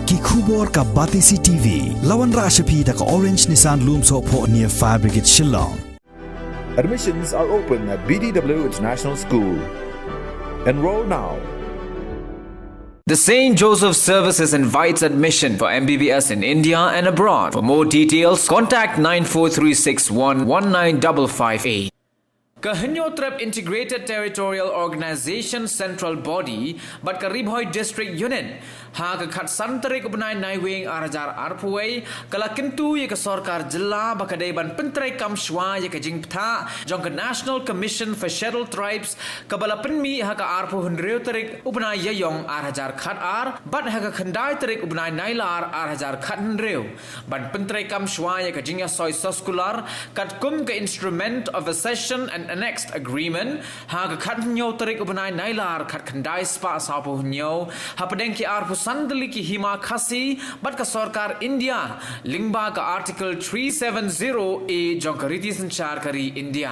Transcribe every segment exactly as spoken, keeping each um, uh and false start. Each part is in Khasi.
Ki khubor ka Batesi T V. La wanrah sha phi da ka Orange Nissan Lumsohphoh near Fire Brigade Shillong. Admissions are open at B D W International School. Enroll now. The Saint Joseph Services invites admission for M B B S in India and abroad. For more details, contact nine four three six one one nine double five eight. Ka Hynñiewtrep Integrated Territorial Organization Central Body bad ka Ri Bhoi District Unit ha ka khatsan tarik u bnai Naiwieng ar hajar arphew wei ka la kyntu ïa ka sorkar jylla ba ka dei ban pyntreikam shuwa ïa ka jingbthah jong ka National Commission for Scheduled Tribes kaba la pynmih ha ka arphew hynriew tarik u bnai Ïaïong ar hajar khatar bad ha ka khyndai tarik u bnai Nailar ar hajar khathynriew ban pyntreikam shuwa ïa ka jingïasoi soskular katkum ka Instrument of Accession and Annexed Agreement ha ka khathynñiew tarik u bnai Nailar khatkhyndai spah sawphew hynñiew hapdeng ki arphew san tylli ki hima Khasi bad ka sorkar India lyngba ka Article three seven zero A jong ka Riti Synshar ka ri India.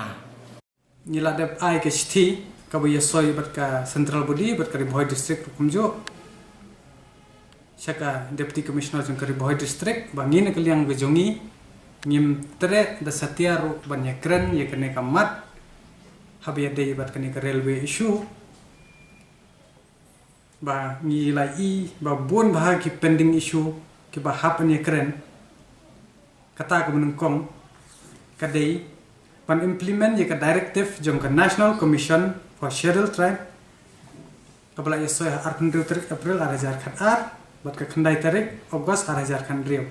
Ngi la dep ai ka shithi kaba ïasoi bad ka Central Body bad ka Ri Bhoi District kumjuh sha ka Deputy Commissioner jong ka Ri Bhoi District ba ngi na ka liang ka jong ngi ngim treh da satia ruh ban ïakren ïa kane ka mat haba ïadei bad kane ka railway issue. Ba ngi la i ba bun bha ki pending issue kiba hap ban ïakren. Kata kaba nyngkong ka dei ban implement ïa ka directive jong ka National Commission for Scheduled Tribe kaba la ïasoi ha arphew hynriew tarik April ar hajar khatar bad ka khyndai tarik August ar hajar khathynriew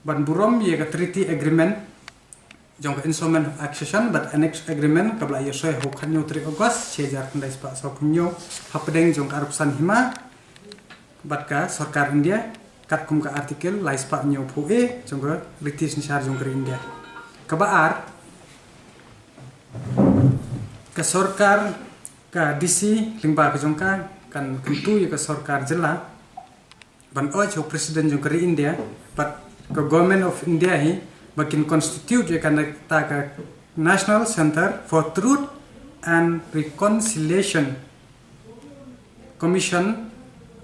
ban burom ïa ka treaty agreement jong ka Instrument of Accession bad Annex Agreement kaba la ïasoi ha u khathynñiew tarik August shi hajar khyndai spah sawphew hynñiew hapdeng jong ka arphew san hima bad ka sorkar India katkum ka Article lai spah hynñiewphew A jong ka Riti Synshar jong ka ri India. Kaba ar, ka sorkar, ka D C lyngba ka jong ka kan kyntu ïa ka sorkar jylla ban urge u President jong ka ri India bad ka Government of India hi ba kin constitute ïa kata ka National Centre for Truth and Reconciliation Commission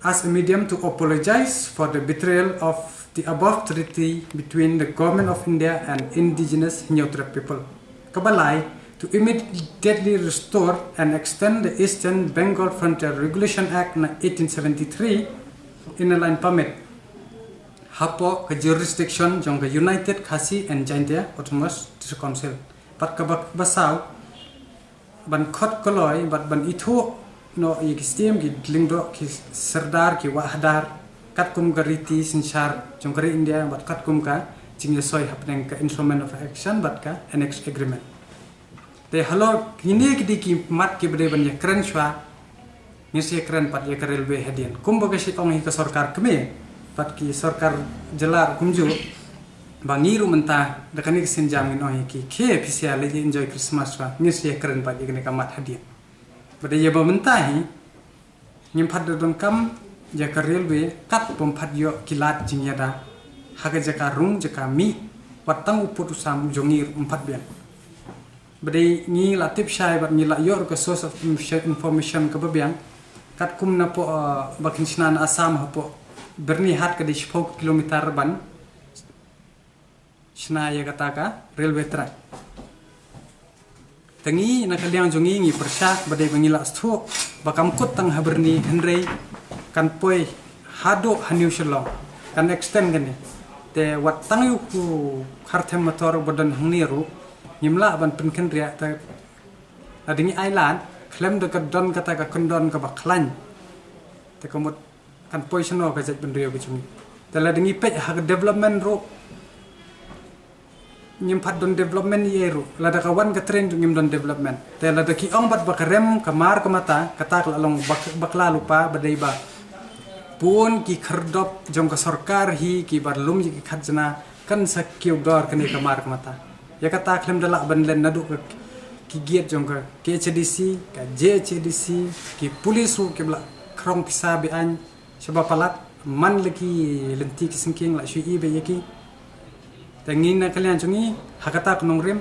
as a medium to apologize for the betrayal of the above treaty between the Government of India and indigenous Hynñiewtrep people. Kaba lai, to immediately restore and extend the Eastern Bengal Frontier Regulation Act eighteen seventy-three Inner Line Permit hapoh ka jurisdiction jong ka United Khasi and Jaintia Autonomous District Council. Bad kaba saw, ban khot kloi bad ban ithuh noh ïa ki syiem, ki lyngdoh, ki sordar, ki wahadar katkum ka Riti Synshar jong ka ri India bad katkum ka jingïasoi hapdeng ka Instrument of Accession bad ka Annex Agreement. Te halor kine ki dei ki mat kiba dei ban ïakren shuwa, ngin sa ïakren pat ïa ka railway hadien. Kumba ka shu ong hi ka sorkar kmie bad ki sorkar jylla kumjuh, ba ngi ruh mynta da kane ka sienjam ngin ong hi ki, khie phi sa leit enjoy Christmas shuwa, ngin sa ïakren pat ïa kane ka mat hadien. Bad ïa ba mynta hi ngim pat da donkam ïa ka railway kat bym pat ïoh ki lad jingïada ha ka jaka rung jaka mih, wat tang u pud u sam jong ngi ruh ym pat biang. Ba dei ngi la tip shai bad ngi la ïoh ruh ka source of information kaba biang. Katkum napoh, uh, ba kin shna na Assam hapoh Byrnihat ka dei shiphew kilometer ban shna ïa kata ka railway track. Te ngi na ka liang jong ngi ngi pyrshah ba dei ba ngi la sngewthuh ba kam kut tang ha Byrni hynrei kan poi haduh ha New Shillong, kan extend kane. Te wat tang ïa u kharthem motor ba don hangne ruh ngim lah ban pynkynriah, te lada ngi ailad khlem da ka don kata ka kyndon kaba khlaiñ, te ka mut kan poi shano ka jaitbynriew ka jong ngi. Te lada ngi peit ha ka development ruh ngim pat don development ei ei ruh, lada ka wan ka train ruh ngim don development. Te lada ki ong bad ba ka rem ka mar ka mata, kata ka la long bak-, bakla lypa ba dei ba bun ki khyrdop jong ka sorkar hi kiba lum ïa ki khajna kan sa kiew dor kane ka mar ka mata. Ïa kata khlem da lah ban len naduh ka, ki gate jong ka K H A D C, ka J H A D C, ki police ruh kiba la khrong pisa be-aiñ shaba palat, man la ki lynti ki syngkien la shu i beit ïa ki. Te ngi na ka liang jong ngi ha kata ka nongrim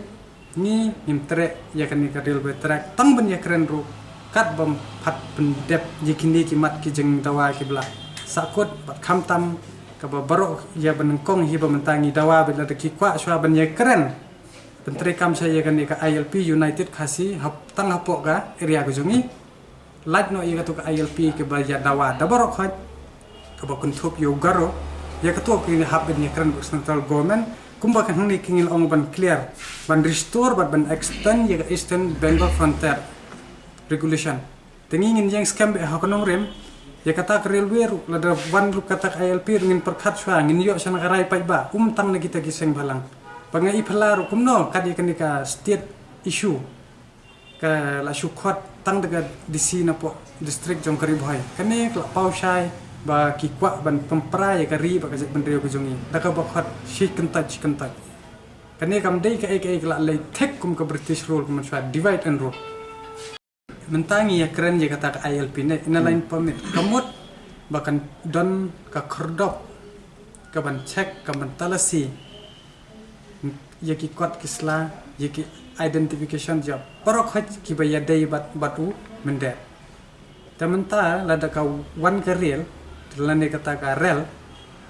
ngi ngim treh ïa kane ka railway track tang ban ïakren ruh kat bym pat pyndep ïa kine ki mat ki jingdawa kiba la Sahkut bad khamtam kaba baroh ïa ba nyngkong hi ba mynta ngi dawa bad lada ki kwah shuwa ban ïakren ban treikam sha ïa kane ka I L P, United Khasi, hap tang hapoh ka area ka jong ngi. Lait noh ïa katu ka I L P kaba ïa dawa da baroh khoit, kaba kynthup ïa u Garo, ïa katu ka ngi hap ban ïakren bad central government. Kumba ka hangne ka ngi la ong ban clear, ban restore bad ban extend ïa ka Eastern Bengal Frontier Regulation. Te ngi ngin ïeng skhem bad ha ka nongrim ïa kata ka railway ruh, lada wan ruh kata ka I L P ruh ngin pyrkhat shuwa, ngin ïoh sha na ka rai paidbah, ym tang na kita ki seng bhalang. Ba nga i phylla ruh kumno kat ïa kane ka state issue ka la shu khot tang da ka D C napoh district jong ka Ri Bhoi. Kane ka la paw shai ba ki kwah ban pynpra ïa ka ri bad ka jaitbynriew ka jong ngi da kaba khot shi kyntait shi kyntait. Kane kam dei kaei kaei, ka la leh thik kum ka British rule, kum shuwa divide and rule. Mynta ngi ïakren ïa kata ka I L P ne Inner Line Permit, ka mut ba kan don ka khyrdop kaban check, kaban talasi ïa ki kot ki sla, ïa ki identification jong baroh khoit kiba ïadei bad, bad u mynder. Te mynta lada ka wan ka rail, lane kata ka rel,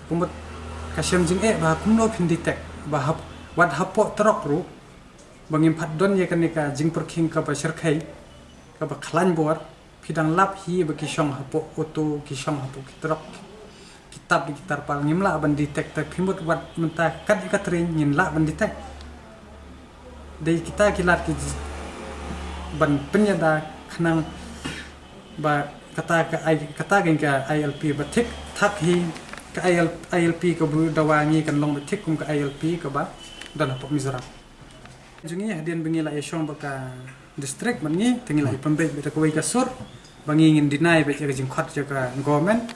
ka mut ka shem jingeh ba kumno phin detect, ba hap, wat hapoh trok ruh ba ngim pat don ïa kane ka jingpyrkhing kaba shyrkhei, kaba khlaiñ bor. Phi dang lap hi ba ki shong hapoh auto, ki shong hapoh ki trok, ki tap da ki tarpal, ngim lah ban detect. Te phi mut wat mynta kat ïa ka train ngin lah ban detect? Dei kita ki lad ki j-, ban pynïada khnang ba kata ka I-, kata ka I L P ba thik thak hi, ka I L, I L P kaba dawa ngi kan long ba thik kum ka I L P kaba don hapoh Mizoram. Jong ngi hadien ba ngi la ïashong bad ka district bad ngi, te ngi la ïa pynbeit bad kawei ka sur ba ngi ngin deny bad ïa ka jingkhot jong ka government.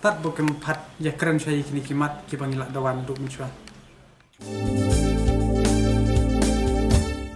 Tad ba kim pat ïakren shuwa ïa kine ki mat kiba ngi la dawa naduh mynshuwa.